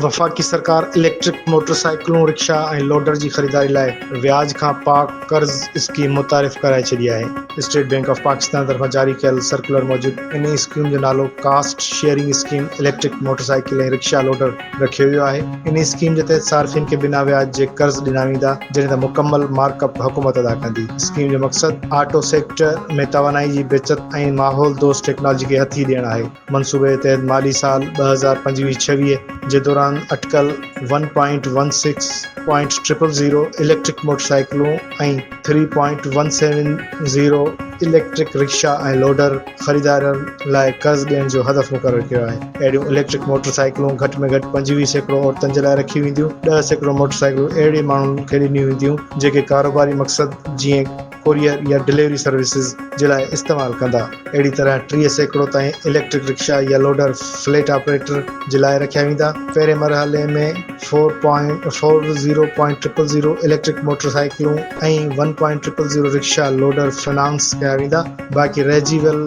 وفاقي سرڪار electric motor سائيڪلون، rickshaw ۽ loader جي خريداري لاء وياج کان پاڪ قرض اسڪيم متعارف ڪرائي ڇڏي آهي. اسٽيٽ بئنڪ آف پاڪستان طرفان جاري ڪيل سرڪيولر موجب انهي اسڪيم جو نالو cost sharing scheme electric motorcycle ۽ rickshaw loader رکيو ويو آهي. انهي اسڪيم جي تحت صارفين کي بنا وياج جي قرض ڏنا ويندا جڏهن ته مڪمل مارڪ اپ حڪومت ادا ڪندي. اسڪيم جو مقصد آٽو سيڪٽر ۾ توانائي جي بچت ۽ ماحول دوست ٽيڪنالاجي کي هٿي ڏيڻ آهي. منصوبي تحت مالي سال 2025 26 جي دوران اٽڪل one point one six point triple zero electric موٽرسائيڪلون ۽ three point one seven zero electric rickshaw ۽ loader خريدارن لاء قرض ڏيڻ جو هدف مقرر ڪيو آهي. اهڙيون اليڪٽرڪ موٽرسائيڪلون گهٽ ۾ گهٽ 25% عورتن جي لاء رکيون وينديون، 10% موٽرسائيڪلون اهڙي ماڻهن کي ڏنيون وينديون جيڪي ڪاروباري مقصد جيئن ڪوريئر يا ڊليوري سروسز جي لاء استعمال ڪندا. اهڙي طرح 30% تائين اليڪٽرڪ رڪشا يا لوڊر فليٽ آپريٽر جي لاء رکيا ويندا. پهرين مرحلي ۾ four point four zero point triple zero electric motor سائيڪلون ۽ one point triple zero rickshaw loader finance ڪيا ويندا. باقي رهجي ويل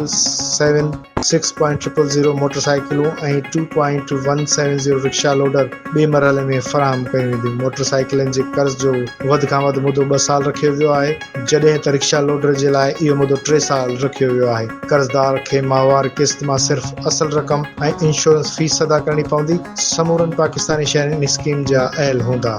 seven six point triple zero motor سائيڪلون ۽ two point one seven zero rickshaw loader ٻئي مرحلي ۾ فراهم ڪيون وينديون. موٽر سائيڪلن جي قرض جو وڌ کان وڌ مدو ٻه سال رکيو ويو آهي. جڏهن ته رڪشا لوڊر جي لاء اهو مدو ٽي سال رکيو ويو آهي. قرضدار کي ماهوار قسط مان صرف اصل رقم ۽ انشورنس فيس ادا ڪرڻي پوندي. سمورن پاڪستاني شهرين ان اسڪيم جا اهل هوندا.